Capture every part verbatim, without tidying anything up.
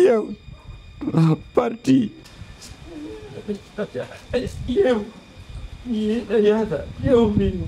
Ew. Parti. Yew. Yew. Yew.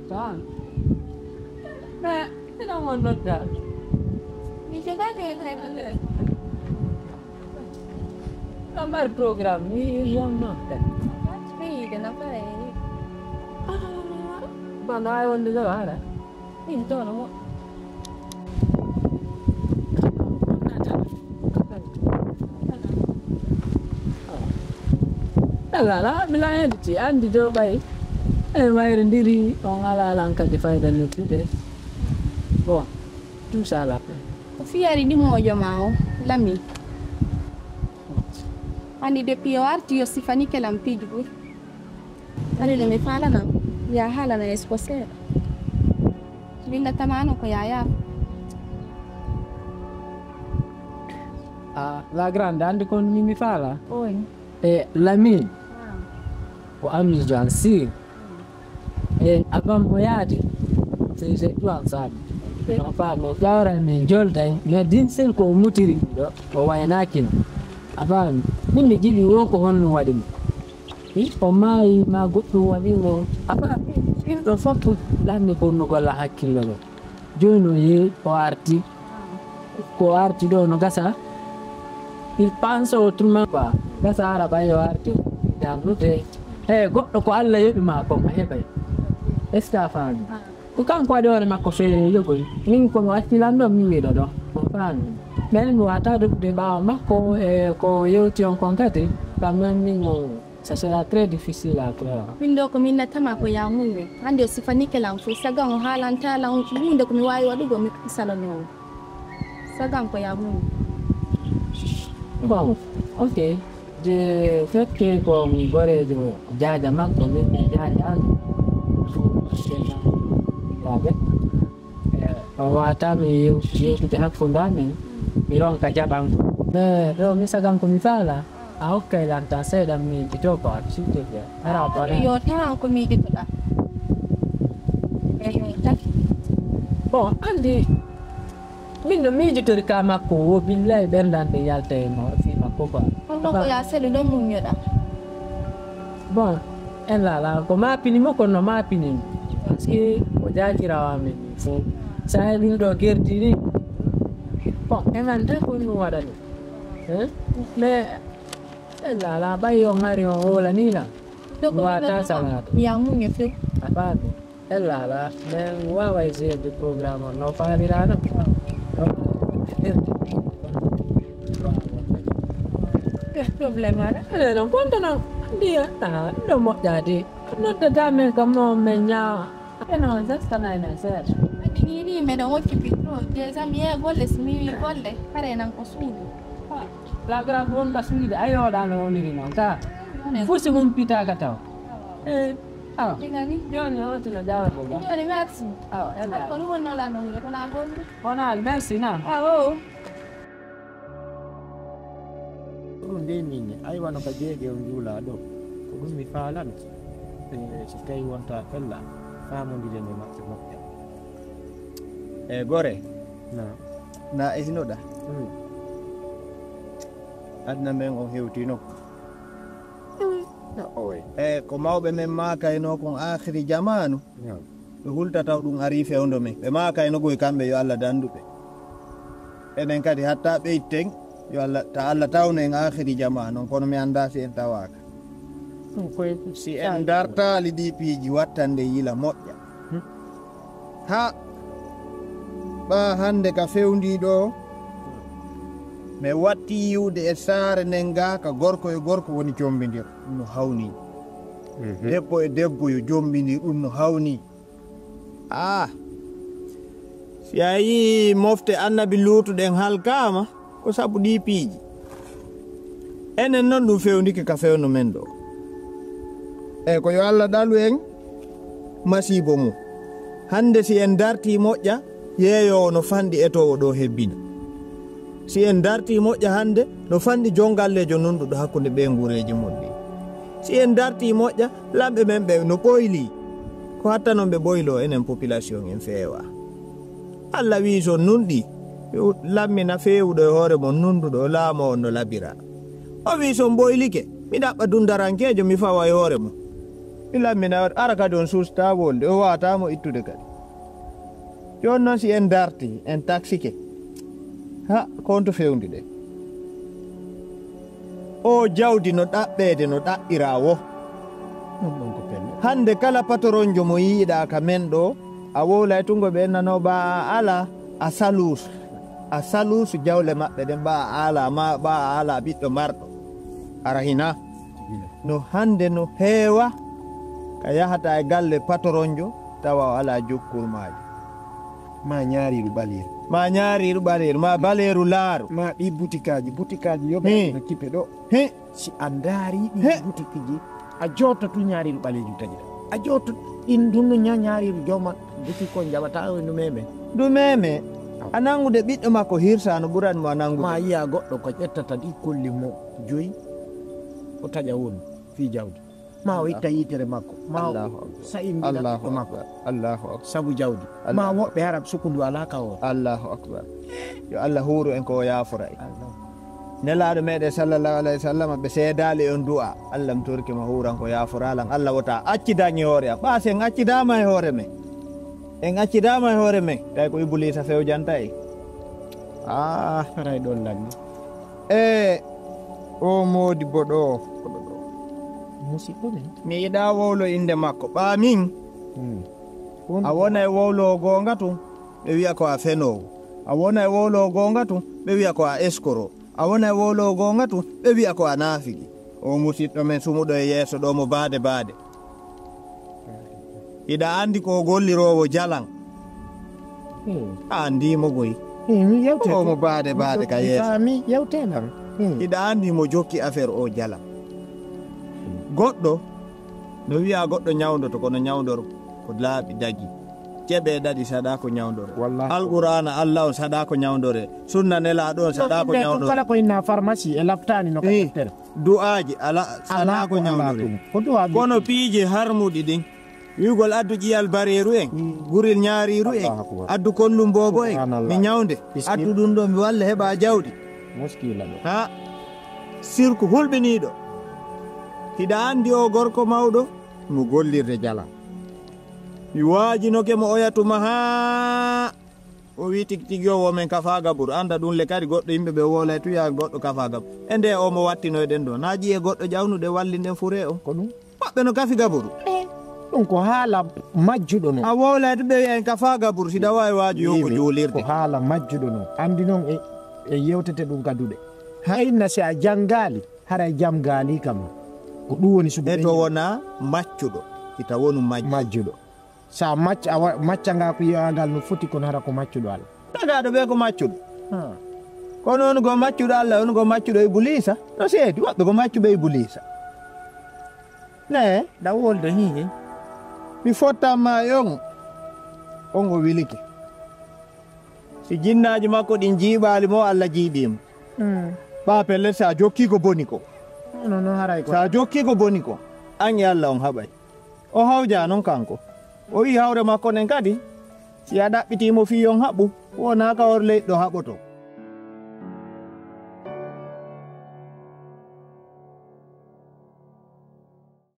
Tan. Mais, ina won nodda. Mi jogake hay ɗo mari programme, mi urgent non. Mi yiide no fare. Bana ay wonde ɗo ara. Min tono mo. Alala, mi la invité, andi do bay. E mayre ndiri, on ala lan kadi fayda no tude. Bon, tout ça là. Ko fiyari ndi moƴo ma o, Lami. Andi depuis o arti yo sifani kelam piiji ɓuri. Andi no mi faalana, ya haalana es ko seeɗa. Min na tamano ko yaya. Ah, la grande, andi kon mi mi faala. Oy. E Lami. Ah. Ko amis Joan si. E avant mo yaade, c'est c'est tout ensemble. Non pas mo ƴawra min jolday, mais din sel ko o mutiri ɗo, o waynakino. Avant min mi jiɗi wo ko honno waɗi mo. Wi, o maayi ma goɗɗum waɗi mo. Avant ɗin ɗo fof lanni bonnugol hakkillo ɗo. Jooni o yehi, o arti. Ko o arti ɗo no gasa. Il pense autrement quoi. Gasa ara ɓay o arti. Damnude. He, goɗɗo ko Allah yoɓi ma ko, a heɓay. Est-ce que a faami? Ko kanko waɗi hoore makko feere yogol. Min ko mo acci lan ɗo, mi wiɗo ɗo. On faami? Mais mi wata ɗum de ɓaawo makko, e ko yewti on kon kadi. Quand même, min mo Ça sera très difficile à croire. Min ɗo ko min natama ko ya muñño. Hannde o sifani kelan fof. Sagan o haalanta lan huunde ko mi waawi waɗugo mi salano. Sagan ko ya muñño. Bon, ok. Je fait que ko mi goreejo jaaja makko, min mi jaaja an. Waaɓe. Eh, o wata mi yew-, yewtude hakkunde amen. Mi ronka jaɓan. Mais ɗo mi sagan ko mi faala. A hokkay lan tan seeɗa miijito quoi, s'il te plaît. Ara ko re- Yo tan ko miijitoɗa. Eyo, taki. Bon, andi, min no miijitori ka makko, wo billahi ɓerdande yalta e mo, fi makko quoi. Kono ko ya seeɗa ɗon muññoɗa. Bon, en lala, ko ma pini mo, kono ma pini mo. Parce que o jaakirawo amen fof. Sa heɓi ɗo gerdi ni. Bon, en anda ko ɗum waɗani. Hein? Mais Ella ala ɓay on ari on hoolanii lan. Mi wata salaade. Mi yamuñe few. A faami. Ella ala, mais waaway jeerde programme on no faaliraano. Eh, problème aɗa. Ene non konta non. Ndiya, ah, ɗo moƴƴaade. Noddata men kam non men ñaawa. Eno, zesta na ene seeɗa. Adi ni ni meɗen occupé trop. Déjà mi yehi golle, si mi wi golle, hare nan ko suudu. La grande won ka suudu, a yooɗaano woniri noon ka. Fusi mum pitaaka taw. Eh, awa. Jooni o tino jawata. Jooni merci. Awa, enda. Ko ɗum wonnoo la non, ko na golle. Wona, merci na. Awo. Ko ɗum dey min, ay wano ka jeege o njuulaa ɗo. Ko ɗum mi faalano. E, so tawi wonta fella, faamondiren e maɓɓe moƴƴa. E gore. Na. Na esinoɗa. Hmm. Aduna men on hewtino. Oy. E ko mawɓe men maakayno kon aakhiri jamaanu. Ɓe hulta taw ɗum arii fewndo men. Ɓe maakayno goy kamɓe yo Allah dandu ɓe. Enen kadi hatta ɓeyten yo Allah, ta Allah tawno en aakhiri jamaanu on, kono mi anndaa si en tawaaka. Si en dartaali ɗii piiji, wattande yila moƴƴa. Haa ɓaa hannde ka fewndii ɗoo, mi watti yiwde e saare nden gaa ka gorko e gorko woni jombindir. Ɗum no hawnii. Debbo e debbo yo jombindir, ɗum no hawnii. Ah, si a yii mofte annabi Luutu ɗen halkaama, ko sabu ɗii piiji. Enen non ɗum fewndike ka fewndo men ɗoo. Eyi ko yo Allah ɗalu en masiibo mum. Hannde si en dartii moƴƴa, yeeyoowo no fanɗi etoowo ɗoo hebbina. Si en dartii moƴƴa hannde, no fanɗi jonngalleejo nunɗuɗo hakkunde ɓee nguureeji mum ɗii. Si en dartii moƴƴa, lamɓe men ɓe no ɓoylii. Ko hatta non ɓe ɓoyloo enen population en feewaa. Allah wii so nunɗii, mi ut-, lammina feewuɗo e hoore mon nunɗuɗo, laamoo on no labiraa. O wii so ɓoylike, mi ɗaɓɓa dundarankeejo, mi fawa e hoore mon. Mi lammina, ara kadi on suustaa wolde, o waawataa mo ittude kadi. Jooni non si en dartii, en taksike. Ha, ko honto fewndi ɗen? O jawdi no ɗaɓɓeede no ɗaɓɓiraa wo. Ɗum ɗon ko pelle. Hannde kala patoronjo mo yiiɗaa ka men ɗoo, a wowlay tungo ɓe nanoo ɓaa a alaa, a saluus. A saluus jawle maɓɓe ɗen ɓaa a alaa, ma ɓaa a alaa ɓiɗɗo marɗo. Ara hinaa. No hannde no heewa ka yahata e galle patoronjo tawa o alaa jokkurmaajo. Ma ñaariiru ɓaleeru. Ma ñaariiru ɓaleeru, ma baleeru laaru. Ma ɗi butikaaji, butikaaji yo ɓe no kippe ɗo. Hi. Si a ndaari ɗi butikiji, a jooto tu ñaariiru ɓaleeju taƴi. A jooto ɗin dunno ña ñaariiru jooma butiko jaɓata o ndu meme. Ndu meme. A nangude ɓiɗɗo makko hirsa no ɓuran mo a nangude. Ma yiya goɗɗo ko ƴettata ɗi kolli mo joyi, o taƴa wonu fii jawdi. Ma o itta yitere makko. Ma o Allahu Akbar. Sa'i mbila Allahu ɓiɗɗo makko. Akbar. Allahu Akbar. Sabu jawdi. Allahu Ma woɓɓe hara sukundu alaa ka o. Allahu Akbar. Yo Allah huuru en ko o yaafora en. Allah. Nelaaɗo meɗen sallallahu alayhi wa sallam ɓe seedaali on du'a. Allah mi torike ma huuran ko yaaforalan. Allah wota accidan e hoore am. Ɓaa si en accidaama e hoore men. En accidaama e hoore men. Tawi ko Ibuliisa fewjanta en. Ah. Haray ɗon lanni. E o moodi bo ɗo. Musidɗo men. Mi yiɗaa wowlo innde makko. Ɓaa min. Hmm. A wona e wowlo goonga tun, ɓe wi'a ko a fenoowo. A wona e wowlo goonga tun, ɓe wi'a ko a eskoro. A wona e wowlo goonga tun, ɓe wi'a ko a naafiki. O musidɗo men sumuɗo e yeeso ɗo mo baade baade. Hiɗa anndi ko o golliroowo jalan? Hmm. A anndi mo goy. Hmm, mi yewte. Ko mo baade baade ka yeeso. Mi yewte lan. Hmm. Hiɗa anndi mo jokki affaire o jalan? Goɗɗo, no wi'a goɗɗo ñawndoto, kono ñawndor ko laaɓi dagi. Ceɓe ɗaɗi saɗa ko ñawndore. Wallahi. Alqur'aana Allah on saɗa ko ñawndore. Sunna Nelaaɗo on saɗa ko ñawndore. Kala ko inna pharmacie e laftani no ka deftere. Du'aaji ala, ala ko ñawndore. Kono piiji harmuɗi ɗin, wi'ugol addu ƴiyal bareeru en, guril ñaariiru en, addu kollum boobo en, mi ñawnde, addu ɗum ɗo, mi walla heɓa jawdi. Muskiila ɗo. Ha, sirku hulɓiniiɗo. Hiɗa anndi o gorko mawɗo, mo gollirde jala. Mi waajinoke mo oya tuma haa o wi tigi tigi yo wo men kafa gabur. Anda ɗum le kadi goɗɗo yimɓe ɓe wolay tu ya goɗɗo kafa gabur. E nde o mo wattinoyɗen ɗo. Na ƴiye goɗɗo ƴawnuɗe wallinden fure o. Ko ɗum? Woɓɓe no kafi gaburu. Eh, ɗum ko haala majjuɗo no. A wolay tu ɓe wiya en kafa gabur si dawa e waaju yo ko juulirde. Ko haala majjuɗo no. Andi noon e, e yewtete ɗum ka duɗe. Hay na si a janngaali, haray jam gaali kam. Ko ɗum woni suɓe. E to wona maccuɗo, ita wonu majjuɗo. Majjuɗo. Sa macca, a wa-, macca nga ko yi'agal no foti, kono hara ko maccuɗo Allah. Tagaaɗo ɓe ko maccuɗo. Ha. Kono on go maccuɗo Allah, on go maccuɗo Ibuliisa. No seedi, woɓɓe ko maccuɓe Ibuliisa. Ne? Ɗa wolde hihi. Mi fottan ma e on. On o wilike. Si jinnaaji makko ɗin jiiɓaali mo, Allah jiiɓii mo. Mm. Ɓaa pellet, si a jokkii ko boni ko. Non, non, haray ko. Si a jokkii ko boni ko, an e Allah on haɓay. O hawjaa non kanko. O wi'i hawre makko nden kadi, si a ɗaɓɓitii mo fii on haɓu, wonaa ka hor leyɗo haɓoto.